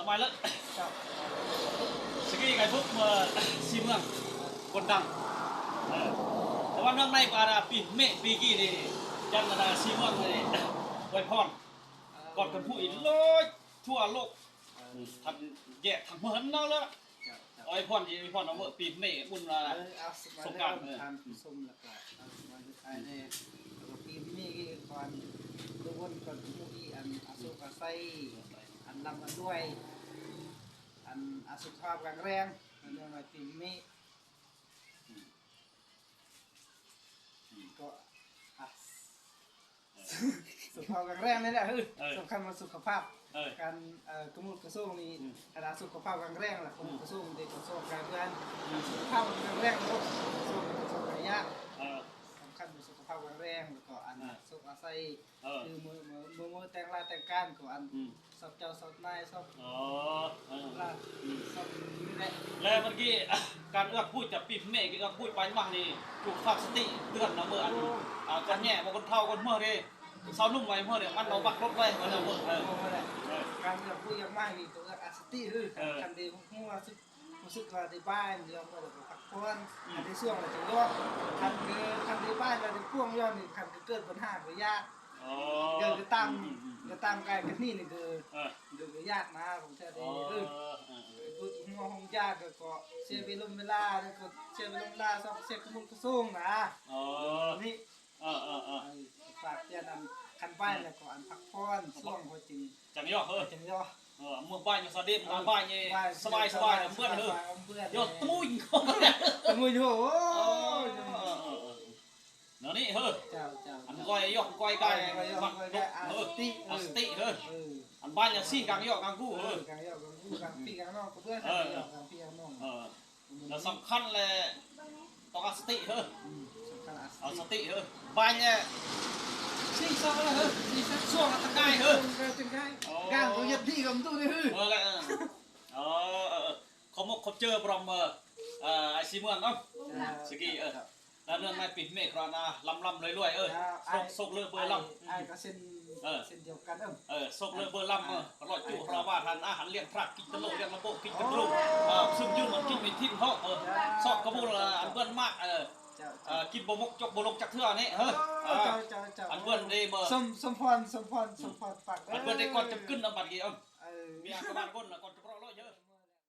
ມາເລີຍ ສະກີໄກ່ບຸກເມືອສີເມືອງ ຄົນດັງ ເອີ ແຕ່ວ່າເນື່ອງໃນວ່າປີເມະປີກີ້ນີ້ ຈັນລະດາສີເມືອງນີ້ ອວຍພອນ ກອດກັນຜູ້ອີກເລີຍ ທົ່ວໂລກ ທັງແຍກທັງເມືອງເນາະ ເລີຍ ເຈົ້າ ເຈົ້າ ອວຍພອນ ອວຍພອນເອົາເມືອປີເມະບຸນວ່າ ເອີ ເອົາ ສົງການ ເອີ ທ່ານຜູ້ຊົມ ແລ້ວກໍ ເອີ ສະບາຍດີອ້າຍແດ່ ແລ້ວກໍປີເມະກ່ອນ ທຸກຄົນກໍມີອັນອາສຸກອາໄສ ອັນລ່ຳອັນລວຍ ອັນ ອາ ສຸຂະພາບແຂງແຮງ ເນື່ອງໃນປີເມະ ອືມ ອືມ ກໍ ອາ ເອີ ສຸຂະພາບແຂງແຮງນີ້ແຫຼະ ເອີ ເອີ ສຳຄັນວ່າສຸຂະພາບ ເອີ ການ ເອີ ກະໝຸດກະຊວງນີ້ ອືມ ຄັນວ່າສຸຂະພາບແຂງແຮງລະ ກະໝຸດກະຊວງນີ້ກໍຊອກການເຮືອນ ອືມ ສຸຂະພາບແຂງແຮງລະ ກະໝຸດກະຊວງນີ້ກໍຊອກການຍາກ ເອີ ສຳຄັນວ່າສຸຂະພາບແຂງແຮງ ແລ້ວກໍອັນ ເອີ ໂຊກອາໄສ ເອີ ຄືມື້ ມື້ ມື້ ມື້ແຕ່ງລາແຕ່ງການກໍອັນ ອືມ ຊອບເຈົ້າຊອບນາຍຊອບ ອໍ ເອີ ລາ ອືມ ຊອບນີ້ແຫຼະ ແລ້ວເມື່ອກີ້ ການເອື້ອງຫູຈາກປີແມ່ ການເອື້ອງຫູປາຍມັງນີ້ ຖືກຝາກສະຕິເຕືອນນະ ເມື່ອອັນ ໂອ້ ອ່າ ຄົນແກ່ ບໍ່ ຄົນເຖົ້າຄົນເມື່ອເດ້ ຊາວໜຸ່ມໄວເມື່ອເດ້ ມັນເອົາບັກລົດໄວ້ ເອີ ເອີ ເອີ ການເອື້ອງຫູຢາກມານີ້ ຕ້ອງເອື້ອງອາສະຕິເດີ ເອີ ຄັນເດ້ຮູ້ວ່າ ຮູ້ສຶກວ່າໄດ້ບາຍ ເມື່ອແລ້ວກໍພັກຜ່ອນ ອືມ ຄັນໄດ້ຊ່ວງແລ້ວຈັ່ງຢອກ ຄັນຄື ຄັນໄດ້ບາຍແລ້ວໄດ້ພ່ວງຍ້ອນນີ້ ຄັນເກີດບັນຫາກໍຍາກ ອໍ ເດີ ກໍຕາມ ອືມ ກໍຕາມກາຍກັນນີ້ນີ້ ເດີ ເອີ ເດີ ກໍຍາກນະ ຂອງແທ້ເດ້ ອໍ ເອີ ເອີ ເອີ ເອີ ເບິດຫົວຂອງຢາກ ກໍເສຍເວລົມເວລາ ແລ້ວກໍເສຍເວລົມເວລາ ຊອກເສຍກະໝຸດກະຊວງນະ ອໍ ນີ້ ເອີ ເອີ ເອີ ເອີ ຝາກເຕືອນອັນ ຄັນບາຍແລ້ວກໍອັນພັກຜ່ອນ ຊ່ວງເຮົາຈຶ່ງ ຈັ່ງຢອກເຮີ ຈັ່ງຢອກ ເອີ ເມື່ອບາຍຢູ່ສະເດັດ ເອີ ມາບາຍນີ້ ບາຍ ສະບາຍ ສະບາຍ ສະບາຍ ອຳເບືອນເຮີ ອຳເບືອນ ຢອກ ເອີ ຕຸ້ຍ ຕຸ້ຍ ໂອ້ຍ ເອີ ເອີ ເອີ ເອີ ແນວນີ້ເຮີ ເຈົ້າ ເຈົ້າ ອັນກ້ອຍຢອກກ້ອຍກາຍ ເອີ ມັກ ເອີ ອາສະຕິ ເອີ ອາສະຕິເຮີ ເອີ ອັນບາຍຢ່າຊີ້ກາງຢອກກາງກູເຮີ ເອີ ກາງຢອກກາງກູ ກາງພີ່ກາງນ້ອງກໍເບືອ ເອີ ກາງຢອກກາງພີ່ກາງນ້ອງ ເອີ ແລ້ວສຳຄັນແຫຼະ ຕ້ອງອາສະຕິເຮີ ອືມ ສຳຄັນອາສະຕິ ອາສະຕິເຮີ ບາຍແຫຼະ ຊີ້ຊອກແລ້ວເຮີ ຊີ້ຊອກຊ່ວງອາດຕະກາຍເຮີ ໂອ້ ການບໍ່ເຮັດດີກັບຕູ້ນີ້ເຮີ ເອີ ແລ້ວ ເອີ ເອີ ເອີ ຂອບມົກຂອບເຈີພະລອມ ເອີ ເອີ ອ້າຍສີເມືອງເນາະ ສະກີ ເອີ ແລ້ວເນື່ອງໃນປີແມ່ຄຣານາ ລ່ຳໆລວຍໆ ເອີ ໂຊກເລີເບີລຳ ອ້າຍກໍເຊັ່ນ ເອີ ເຊັ່ນດຽວກັນ ເອີ ໂຊກເລີເບີລຳ ເອີ ລອຍຈຸລອຍວ່າທ່ານ ອາຫານລ້ຽງພະກິນຕະໂລກ ລ້ຽງລະໂບກິນຕະໂລກ ເອີ ຊຶມຍືນມັນກິນມີທິນເນາະ ເອີ ຊອກກະບູລ ອັນເບິ່ນມາກ ເອີ ເຈົ້າ ເອີ ກິນບໍ່ໝົດຈົກບໍ່ລົງຈັກເທື່ອນີ້ ເອີ ເຈົ້າ ເຈົ້າ ເອີ ເຈົ້າ ອັນເບິ່ນໄດ້ບໍ່ ສົມ ສົມພອນ ສົມພອນ ສົມພອນປາກເດີ ອັນເບິ່ນໄດ້ກ່ອນຈະກຶນນຳບັດນີ້ ເອີ ເອີ ມີອັນກະບານຄົນລະກ່ອນ